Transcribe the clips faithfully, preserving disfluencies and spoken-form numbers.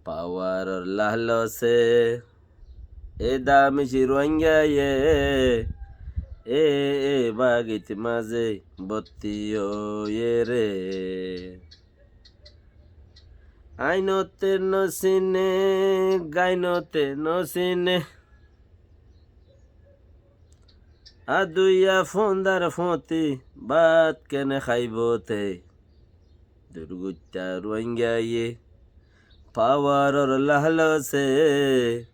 Pawaror lalose e damici Ruáingaye e, e bagit mazé botti óiye re. Ainote no sine, gainote no sine. Aduiya fondar foti bát kene háibo te. Durguitta Ruáingaye pawaror lalose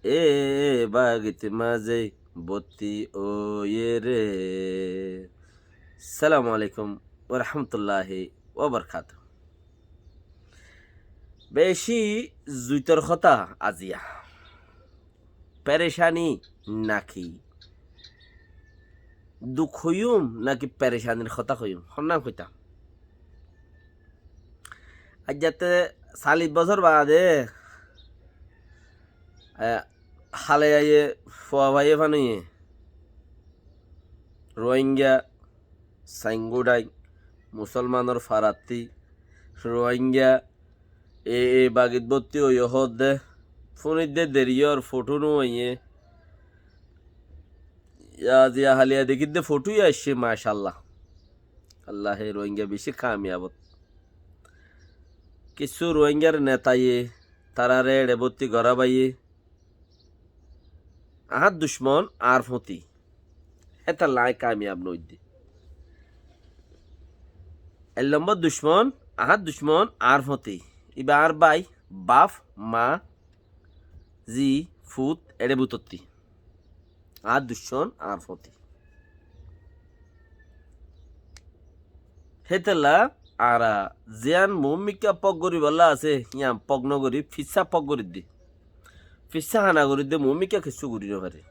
e bagit mazé botti óiye re. Assalamu alaikum wa rahmatullahi wa barakatuhu. Beci zuitor hotá aziya. Perecani naki duk hoiyum naki perecanir hotá hoiyum? Honnán hoitam? Aijjatte callic bosór baade, e, hale aiyé fua faiye fanoiye Ruáinga sainggudai, musolmanor faratti, Ruáinga e, e bagit botti óiye hoódde, fúnidde deriyór fotó nuaiyé. Ya, ziya haliya dekídde fotó yó aiccé, macallah. Allahe Ruáinga beci kamiyabot. Kissú Ruáingar netaye tarare eçe botti gorá baiye. Añár ducmon añár foti. Hétolla aññí kamiyab noóidde. Ek lombor ducmon, añár ducmon añár foti. Íba añár bái, baf, ma, zi, fut, eçe bútotti. Añár ducmon añár foti. Hétolla añára ziyán muúmikká pók goríbolla asé, yían pók nogorí, fissá pók gorídde. Fissá hána gorídde, muúmikká kessú gorí nofarér.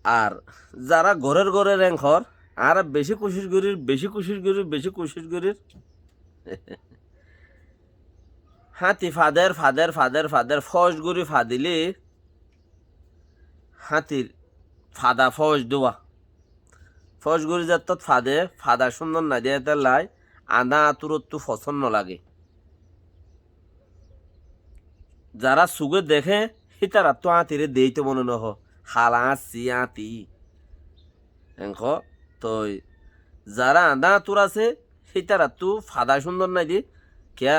Ar zará gorér gorér enkor, añára beci kucíc gorír, beci kucíc gorír, beci kucíc gorír. Háñti fadér, fadér, fadér, fadér, fóoc gorí fadilé, háñtir fada fóoc dúwa. Fóoc gorí zettót fade, fada cúndor nai de hétolla añdá añturottú fosón nolage. Zará suge deké, hítarattú áñtire deéito mone nohó. Hala áñssi áñti. Enkó, toi zará añdá añtur asé, hítarattú fada cúndor nai de. Kiyá?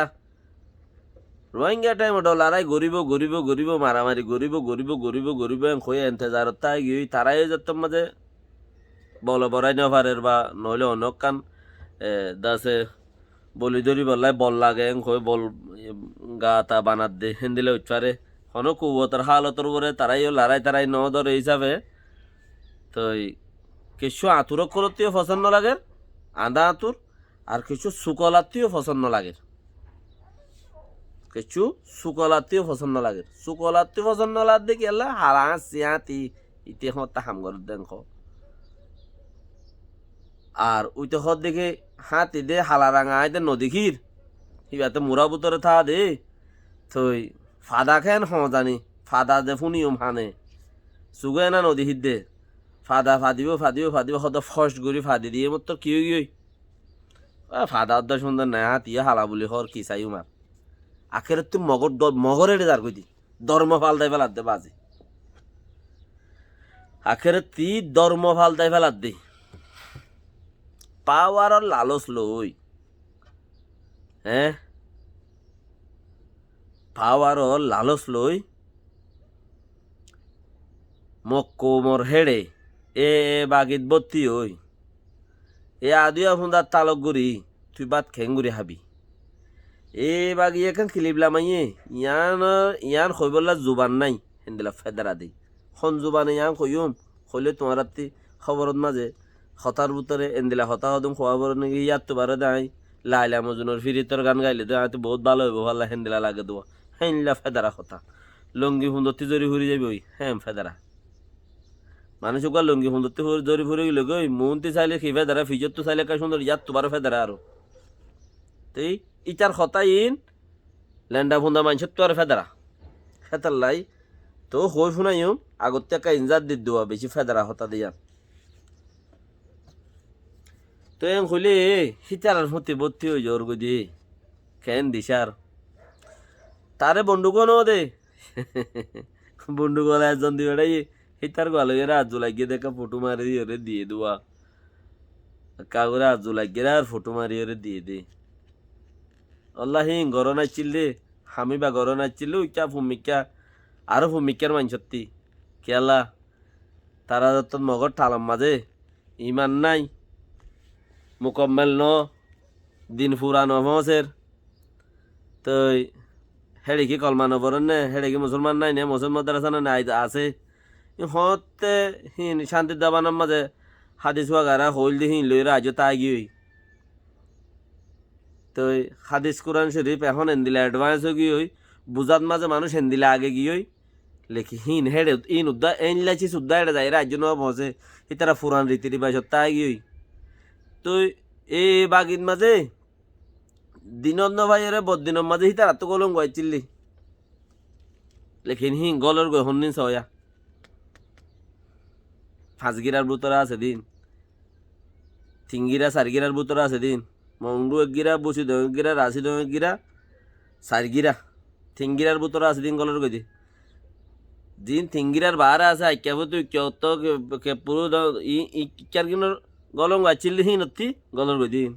Ruáinga thaimot larái goríbo, goríbo, goríbo, maramari goríbo, goríbo, goríbo, goríbo, en hoiyé entezarot táigiyoi, tará yó zettót mazé bole borai nofarér ba noóile onókkan, e, dase boli dóribolla bol lage, en hoi bol, e, gaata banadde, héndilla óit fare. Honó kuwwotor hálotor uore tará yó larái tarái noódore hísafe. Toi kessú añtur ókkolottú yó fosón nolager, añdá añtur, ar kessú sukolattú yó fosón nolager. Kessú sukolattú yó fosón nolager. Sukolattú fosón nolager de kiyólla, hala áñssi áñti, íte hoóñtte ham gorédde enkó. Ar uite hoódde ki háñti de hala ranga aññí de nodekír, híbatte mura bútore táa de, toi fada ken hoó zani, fada de fúniyum hane, suge ena nodekír de, fada fadibó, fadibó, fadibó, hoódde fóoc gorí fadi diyé mottor ki óigiyoi? Á, fada ódda cúndor nai, háñti yó hala buli hoór, ki saiyum ar. Akérottú mogor do-, mogor eçe zargói de. Dormo faldai féladde bazi. Akérottí dormo faldai féladde. Pawaror lalos loi. Eé? Pawaror lalos loi. Mokkumor héçe e, e bagit botti ói, e aduya fúndar talok gorí tui bát keéngorí hábi? E bagi ekkán kilip lamaiyé, yián, yián hoibólla zuban nái, héndilla fédera de. Hon zubane yián hoiyúm, hoilé tuáñrattí hóborot mazé hotár bútore endilla hotá hodún hoóa foré né ki, yáttu baré de aññí Laila Mojnur firitor gán gailé de aññí tó boóut bála óibo falla héndilla lage de. Héndilla fédera hotá. Longi fundottí zori furi zaiboi, héen fédera. Manúic uggúa longi fundottí furi, zori furi gilói goi, muúnti sailé ki fédera, fijóttu sailé ekká cúndor, yáttu baré fédera aró. Te ítar hotá iín lenda funda maincóttu aró fédera. Hétolla toóu hoói fúnaiyum, agottí ekká inzar di duwa, bicí fédera hotá de yían. Toi en hoilé hítarar fúti bótti ói zaór goi de. Keén dicár? Taré bonduk ó no de. Bonduk ola ezzon di beçáiye, hítar gua loiyóre azzul aiggé de ekká fothó mari diyoré diyé de uá. Ekká gorí azzul aiggé ar fothó mariyoré diyé de. Ollá híin gorón aiccíl de, hamiba gorón aiccíl de, uikká fummikká, aró fummikkár maincótti. Kiyólla? Tará zottót Mogór thalor mazé iman nái, mukammel noó, din fura nofóñser. Toi héçe ki kolma noforénne, héçe ki musúlman nái né, musúlman madrasa nái né, asé. Í hoóñtte híin cántir dabanor mazé hádis wagara hoóil de híin loiyóre aijjó táai giyói. Toi hádis Kuran Córif ehón endila edváins ói giyói, buzát mazé manúic endila age giyói. Lekin híin héçe, híin uddá, éilla cis uddá héçe zaiyóre aijjó no foóñse, hítara furan riti ribac ottá aigiyói. Toi e bagit mazé dinot no faiyóre boddinor mazé hítarattú gólon guaicílli. Lekin híin gólor goi honnín soóya. Fañs gírar bútore asé din. Tin gíra, sair gírar bútore asé din. Mongdu ek gíra, Busidong ek gíra, Rasidong ek gíra, sair gíra. Tin gírar bútore asé din gólor goi de. Din tin gírar baáre asé, Aikkafotu, Ikkaottó, ke, Keppuru, do, i, i, ikkár gínor gólon guaicíl de híinottí gólor goi de.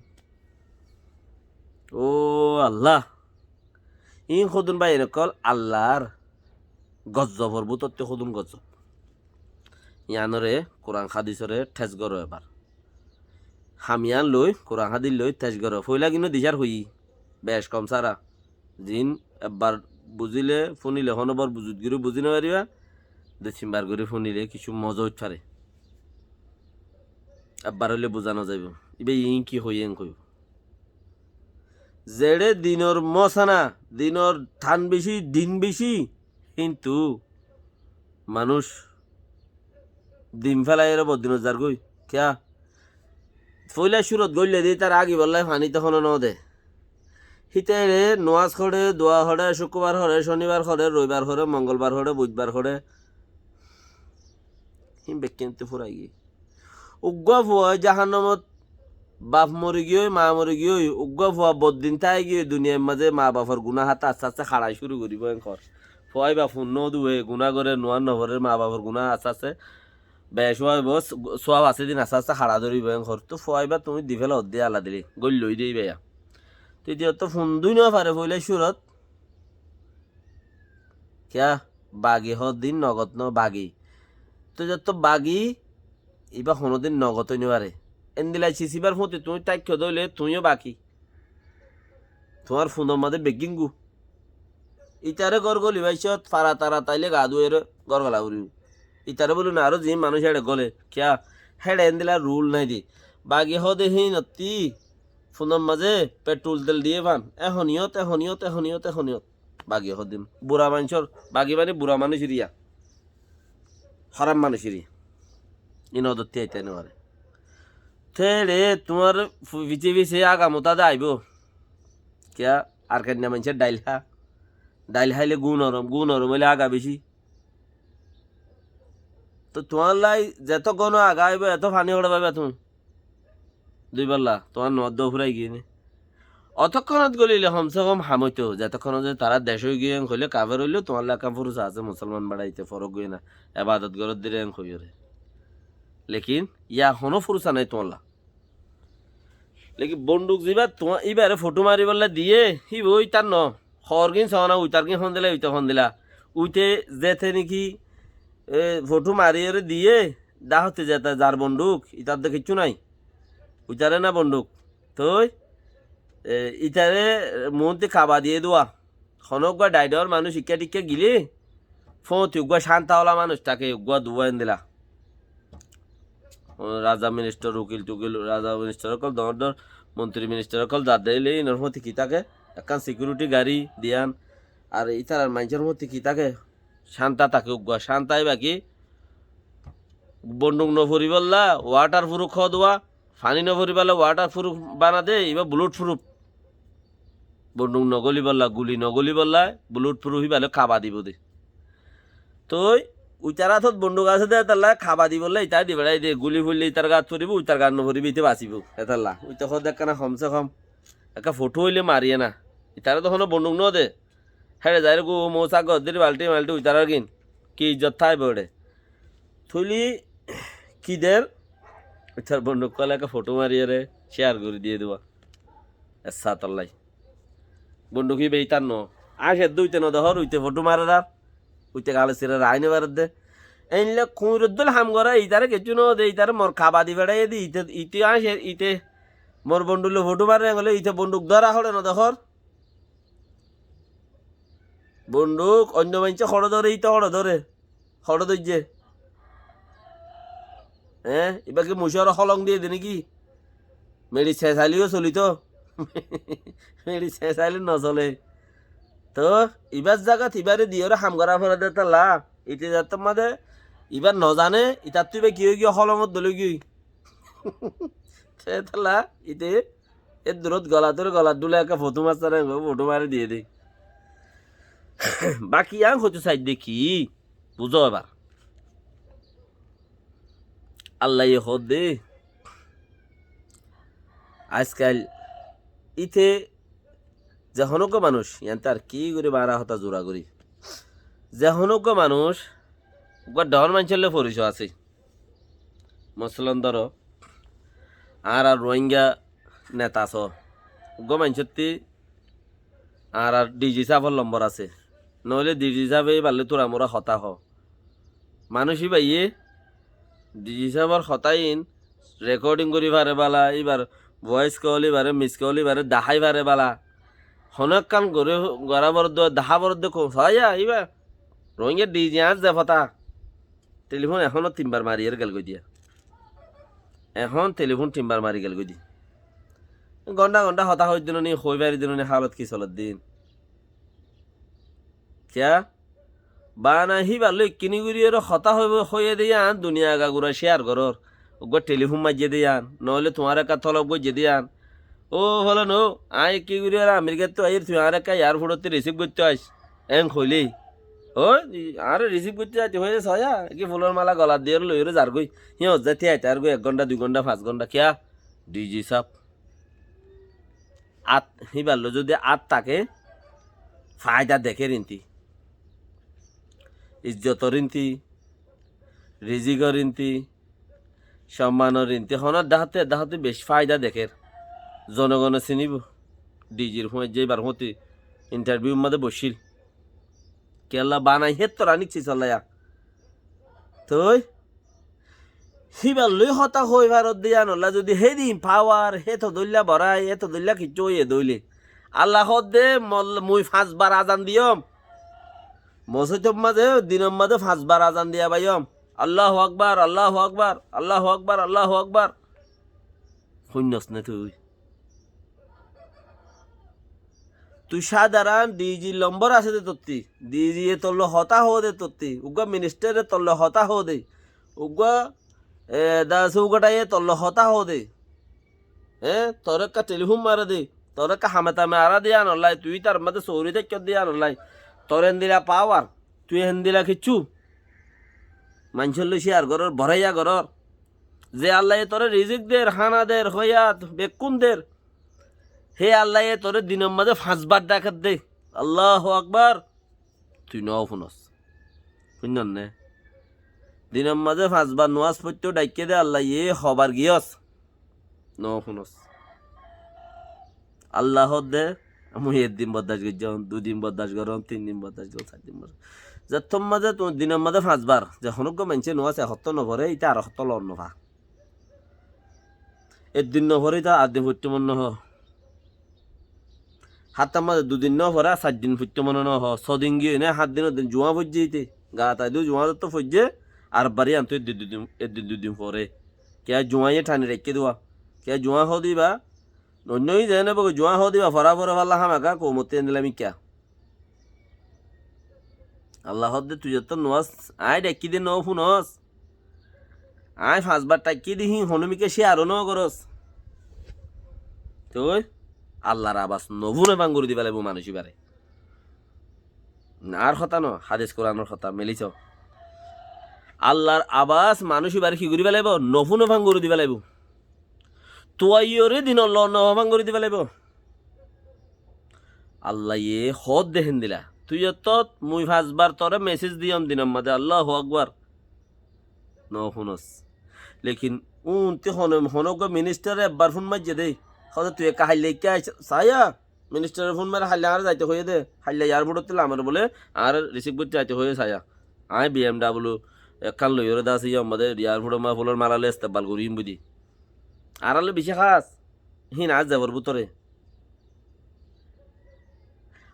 Ó Allah! Iín hodún báiyain ókkol Allar gozzobor bútotti hodún gozzob. Yiánoré Kuran hádisore thes goró ebar. Ham yián loi, Kuran hádis loi thes goró. Foila gín no dicár hoiyí, bec kom sára. Ziín ebbar buzíle, fúnile honóbar buzut gorí buzí no faribá, dui tinbar gorí fúnile kissú moza óit fare. Ebbar óile buza no zaibó. Íba iín ki hoiyé en hoibó. Zeçé dinor mosana, dinor than beci, din beci, kintu manúic din félaiyóre boddinot zargói. Kiyá? Foila cúrot góille de ítar agibólla faní tohóno no de. Híte eçé nomás foré, dua foré, cúkkubar foré, cónibar foré, roibar foré, mongolbar foré, buidbar foré. Hín bekkén to furai giyé. Uggúa fua jahannamot baf mori giyói, maa mori giyói, uggúa fua boddin tái giyói, duniyair mazé maa bafor guná háta asté asté haçai cúru goríbou en hoór. Fua íba fun no duwe, guná goré, nomás no forér, maa bafor guná asté asté bec óibo, suab asé din asté asté haça dóribo en hoór. Tóu fua íba tuñí di féla hoddé ala dili, góil loi de íba ya. Titiyot fun dui no fare foila cúrot. Kiyá? Bagi hoódde nogot no bagi. Toi zettó bagi, íba honódin nogot ói no fare. Endila cis íbar fúti tuñí táikko dóile tuñíyo bagi. Tuáñr funor mazé beggín gú. Itaré gór góli báiccót, fara tara taile gaa dúaiyóre gór gola foribó. Itaré bóli no, aró ziín manúic héçe góle. Kiyá? Héçe endila rul nái de. Bagi hoóde híinottí funor mazé petrul tel diyé fán. Ehoniyót, ehoniyót, ehoniyót, ehoniyót. Bagi hoódde bura maincór, bagi mani bura manúic iriya. Hóraf manúic iriya. Ín odottí aitá no fare. Te re tuáñr fu-, fice fice aga mutá de aibó. Kiyá? Arkanna maincór dhail há. Dhail háile gú norom, gú norom óile aga beci. Tóu tuáñlla zeto góno aga aibó, eto faní hoçé faiba tuñí? Dui balla, tuáñr nomás dóu furai giyé né. Otókkonot golile homse hom ham óito, zetókkonot ze tará dec ói giyé en hoilé kafer óileó tuáñlla ekkán furusa asé, musolman beçaite forok giyé na, ebadot goródde en hoiyóre. Lekin yá honó furusa nái tuáñlla. Lekin bonduk zibá tuá-, íbaré fothó maribólla diyé, híba ítar noó. Hoórgín soóna, uitargín hondila, uite hondila. Uite zete niki, e, fothó mariyóre diyé, dáhotte zeta zar bonduk, itar de kiccú nái. Uitaré na bonduk. Toi, e, itaré muúnti kaba diyé dua. Honó uggúa dhaidhor manúic ikká thikká gilé, fóñti uggúa cánta ola manúic táke, uggúa duwá endila. Ó, raza ministar, ukil tukil, raza ministar ókkol, doóñr doóñr montiri ministar ókkol zar deilé, ínor fóñti ki táke, ekkán sikiuriti gari diyan, ar ítarar maincór fóñti ki táke, cánta táke uggúa, cánta íba ki, bonduk noforibólla, watar furuf hoó duwá, faní noforibólla, watar furuf bana de, íba bulut furuf. Bonduk nogólibólla, guli nogólibólla, bulut furuf íba loi kaba dibou de. Toi, uitar átot bonduk asé de, hétalla kaba dibólla, ita di beçai de, guli foille itar gat foribóu, uitar gat noforibóu, ite basibóu, hétalla. Uite hoó de ekkán homse hom, ekká fothó óile mariyé na. Itará to honó bonduk no de. Héçe zaiyóre gúm, ságor, dir, balti malti uitarar gín. Ki izzot táibo eçe? Tuili ki der? Itar bonduk kóle ekká fothó mariyóre céar gorí diyé diba. Essá tollái. Bonduk íba itar no. Añcedde uite no dehór, uite fothó marer ar. Uite gale sire raái no faredde. Einle kuñir dóil ham goré, itaré kessú no de, itaré mor kaba di feçáiye de, ite, ite añce, ite mor bonduk loi fothó marer, engole ite bonduk dóra hoçé no dehór. Bonduk oinno maincé hoçé dóre, ite hoçé dóre. Hoçé dóijje. Eé, iba ki mucóre hólong diyé de né ki? Meçi sesaileyó solito. Meçi sesaile no sole. Toh, ibar zagat ibare diyóre ham gorá fore de tolla. Ite zattór mazé iba no zane, itattú iba ki óigiyoi, hólongot dóil óigiyoi. Te tolla, ite e durót golat dóri, golat dúle ekká fothó massare, fothó mari diyé de. Baki yián hoitó saidde ki? Buzó ebar. Allaye hoódde, aijkal ite ze honó uggwá manúic, yián tar ki gorí bara hotá zura gorí. Ze honó uggwá manúic, uggwá dhoóñr maincór loi forico asé. Mosolan dóro, añárar Rohingya neta asó, uggwá maincótti añárar D G sáfor lombor asé. Noóile D G sáfe íbar loi turamura hotá hoó. Manúic íbaye D G sáfor hotá iín rekoding gorí fare bála, íbar voice call, íbare miss call, íbare dahái fare bála. Honó ekkán gorí, gorá foredde, dahá foredde, kó, soóiya, íba Rohingya D G añár ze fotá. Telifón ehóno tin bar mariyóre gelgói diya. Ehón telifón tin bar mari gelgói di. Gonda gonda hotá hoóidde no ni, hoói faridde no ni, hálot ki soledde iín. Kiyá? Bana híbar loi ekkiní goríyore hotá hoibo, hoiyé de yián duniya agagura céar gorór. Uggwá telifón maijjé de yián, noóile tuáñre ekká tolob goijjé de yián. Ó, fólon ó, aññí ki gorí ar Amerikattú aiyér, tui añáre ekká eyarfótottú risív goittó aic, en hoilé. Ó, añáre risív goittó aite hoiyé de, soóiya, ki fulor mala golat diyóre loiyóre zargói. Híyot zai tíai tairgói ek gonda, dui gonda, fañs gonda, kiyá? D G sáf. Át, híbar loi zodi át táke, faida dekér inti. Izzotor inti, rizikor inti, sommanor inti, honó dháte dháte beci faida dekér. Zonogone sinibo. D G r fúañijje íbar fúañti intarviur mazé boiccíl. Kiyólla banai héttor aník sisolla ya. Toi híbar loi hotá hoi farodde yíanolla zodi hédin pawar, héto dóilla borai, héto dóilla kiccú óiye dóile, Alla hoódde, mol-, mui fañs bar azan diyóm. Mosóitor mazé, dinor mazé fañs bar azan diya faiyóm. Allahu akbar, Allahu akbar, Allahu akbar, Allahu akbar. Fúinnos né tui? Tui sádaran D G lombor asé dé tottí, D G ye tolloi hotá hoó dé tottí, uggúa ministare tolloi hotá hoó dé, uggúa, e, da sóugaṭaye tolloi hotá hoó dé. Eé, toré ekká telifún mare dé, toré ekká hame tame ará dé yíanollái, tui ítar mazé souri táikkos dé yíanollái. Tor endila pawar, tui endila kiccú. Maincór loi cíyar gorór, boráiya gorór. Ze Allaye toré rizík der, hána der, hoiyat, bekkún der, hé Allaye toré dinor mazé fañs bar dhakédde. Allahu akbar. Tui noó fúnos. Fúinnos né? Dinor mazé fañs bar nuwas foittóu dhaikké dé Allaye, hobar giyós. Noó fúnos. Alla hoódde, mui ek din boddac goijjóm, dui din boddac gorom, tin din boddac gorom, sair din boddac. Zettór mazé tuñí dinor mazé fañs bar, ze honóggua maincé nuwas ek hottó noforé, íte ar hottó loon nofá. Ek din noforé íte ar din foittó mon nohó. Háttar mazé dui din noforé ar sair din foittó mon nohó. Só din giyói né, hát dinor din juwá foijjé íte. Gaat aidó juwá zottó foijjé, ar bar yíantu ek din dui din, ek din dui din foré. Kiyá juwáye thani raikké dé wá. Kiyá juwá hoó dé íba? Oinno hí zeén óibo goi juwá hoó dé íba, forá foré falla hámaka koumottú endilla mikká. Alla hoódde tui zettór nuwas aññí dhaikkí dé noó fúnos. Aññí fañs bar dhaikkí dé híin honómikká cíyaró noó gorós. Tui Allar abas nofúne fán gorí diba laibóu manúic íbaré. Añár hotá noó, hádis Kuranor hotá, melí soó. Allar abas manúic íbaré ki goríba laibóu? Nofúne fán gorí diba laibóu. Tuaiyóre dinor loon nofán gorí diba laibóu. Allaye hoódde héndilla. Tui ettót mui fañsbar toré mesej diyóm dinor mazé, Allahu Akbar. Nofúnos. Lekin únti hone-, honóggua ministare ebbar fún maijjé dé. Hoóde tui ekká hailla ekká aic-, saya. Ministare fún mari hailla añáre zaite hoiyé dé. Hailla yarfótottú lamar bóle añáre risib goitte zaite hoiyé saya. Aññí B M W ekkán loiyóre dá asé, yían mazé yarfótor mazé fúlor mala loi estebbal goríyum buli. Añárálla bicí hás. Híin añár zebor bútore.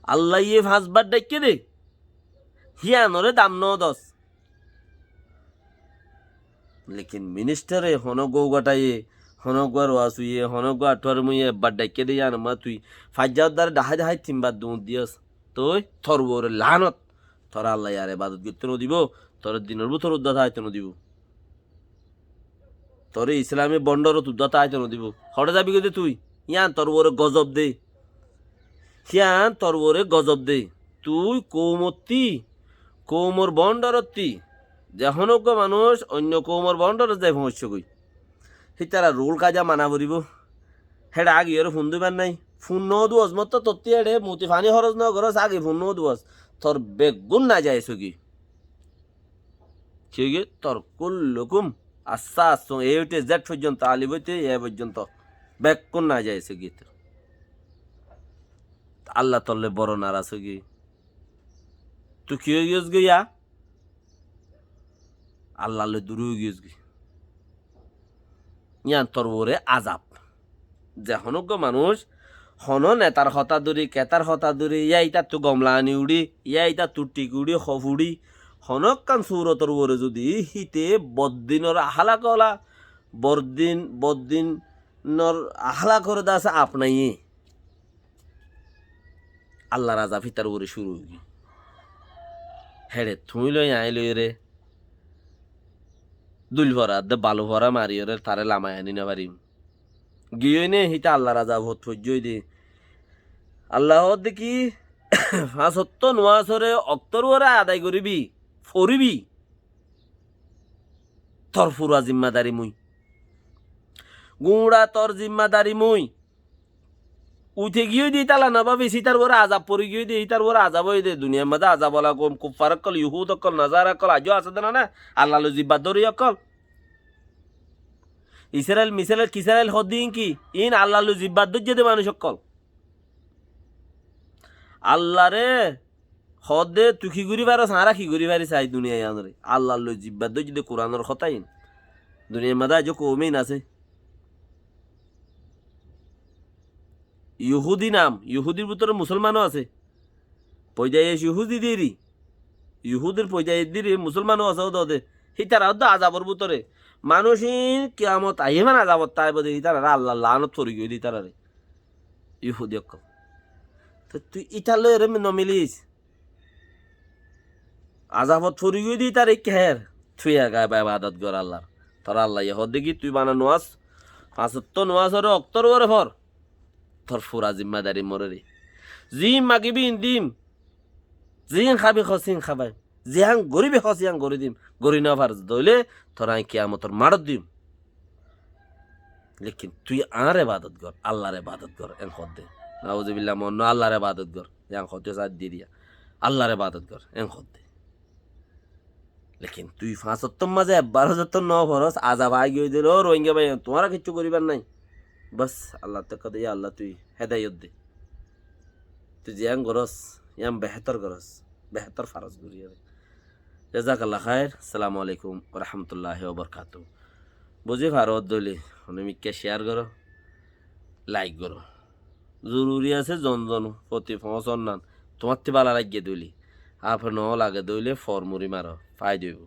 Allaye fañsbar dhaikké dé. Híanoré dam no dos. Lekin ministare honóggua ugaṭaiye, honóggua ruasuiye, honóggua aṭuar muiye ebbar dhaikké dé yíanor mazé tui faijja uddare dhahái dhahái tinbar duñr diyós. Tui tor uore laánot. Toré Allaye ar ebadot goittó no dibó, toré dinor bútore uddá táito no dibó. Toré Islami bondorot uddá táito no dibó. Hoçé zabi goi dé tui? Yían tor uore gozob dé. Yían tor uore gozob dé. Tui koumottí, koumor bondorottí, ze honóggua manúic oinno koumor bondorot zai foóñiccé goi. Hítara rul kaida mana foribó. Héçe agiyóre fún duibar nái. Fún no duos, mottor tottí héçe muti faní hóros no goros, agi fún no duos. Tor beggún najais ógi. Ki óigiyoi? Tor kullukum, assá assú, A to Z foijjonto, alif óite ya foijjonto, bekkún najais óigiyoi tor. Allah tolloi boro naras óigiyoi. Tui ki óigiyos goi ya? Allah loi duri óigiyos goi. Yían tor uore azab. Ze honóggua manúic, honó netar hotá dóri, ketar hotá dóri, yá ítattú gomla aní uçí, yá ítattú thik uçí, hof uçí, honókkan surotor uore zudi híte boddinor ahlak ola, boddin, boddinor ahlak ore dase apnaiyé. Allar azab hítar uore cúru óigiyoi. Héçe tuñí loi aññí loiyóre dúil fora, de balu fora mariyóre taré lamai aní no farim. Giyói né híte Allar azab hot foijjói de. Allah hoódde ki, fañs ottó nuwásore októr uore adai goríbi, foríbi. Tor fura zimmadari mui. Guñça tor zimmadari mui. Uite giyói de ítalla no bábis, ítar uore azab fori giyói de, ítar uore azab óiye de. Duniyar mazé azab ola koum, kuffar ókkol, yuhud ókkol, nasara ókkol, aijjó asé de no né? Allar loi zibbat dóri ókkol. Israel, Misrael, Kisrael hoódde íin ki? Íin Allar loi zibbat dóijje de manúic ókkol. Allare hoódde tui ki gorí faros, añára ki gorí fari sai duniyai yíanore. Allar loi zibbat dóijje de Kuranor hotá íin. Duniyar mazé aijjó koum íin asé. Yuhudi nam, Yuhudir bútore Musolmanó asé. Foidayec Yuhudi diri, Yuhudir foidayec diri Musolmanó asé ódode. Hítara ódde azabor bútore. Manúic íin kiyamot aiyé fán azabot táibo de, hítarare Allar laánot fori giyói de hítarare. Yuhudi ókkol. Te tui ítar loi ere no milis. Azabot fori giyói de ítar ikká her. Tui ega ebadot gor Allar. Tor Allaye hoódde ki tui bana nuwas, fañs ottó nuwasore októr uore for. Tor fura zimmadari morere. Ziín magibi íin dim. Ziín hábi hos íin hábaim. Ziyán goríbi hos yían gorí dim. Gorí no faros de óile tore aññí kiyamotor maçot dim. Lekin tui añár ebadot gor, Allar ebadot gor, en hoódde. Nauzubillah, mone no Allar ebadot gor, yían hoódde sá diriya. Allar ebadot gor, en hoódde. Lekin tui fañs ottór mazé ebbar zottór no foros, azab aigiyói de, ó Rohingya bái, tuáñra kiccú goríbar nái. Bas, Allar tokká de, ya Allah, tui hedayot de. Tui ziyán goros, yían behétor goros, behétor faros gorí ere. Jazakallah khair. Assalamu alaikum wa rahmatullahi wa barakatuhu. Buzí faro dóile, honó mikká share goró, like goró. Zoruri asé zon zon foti foóñsonnan. Tuáñtti bála laiggé dóile, afe no lage dóile for muri maro, faida óibo.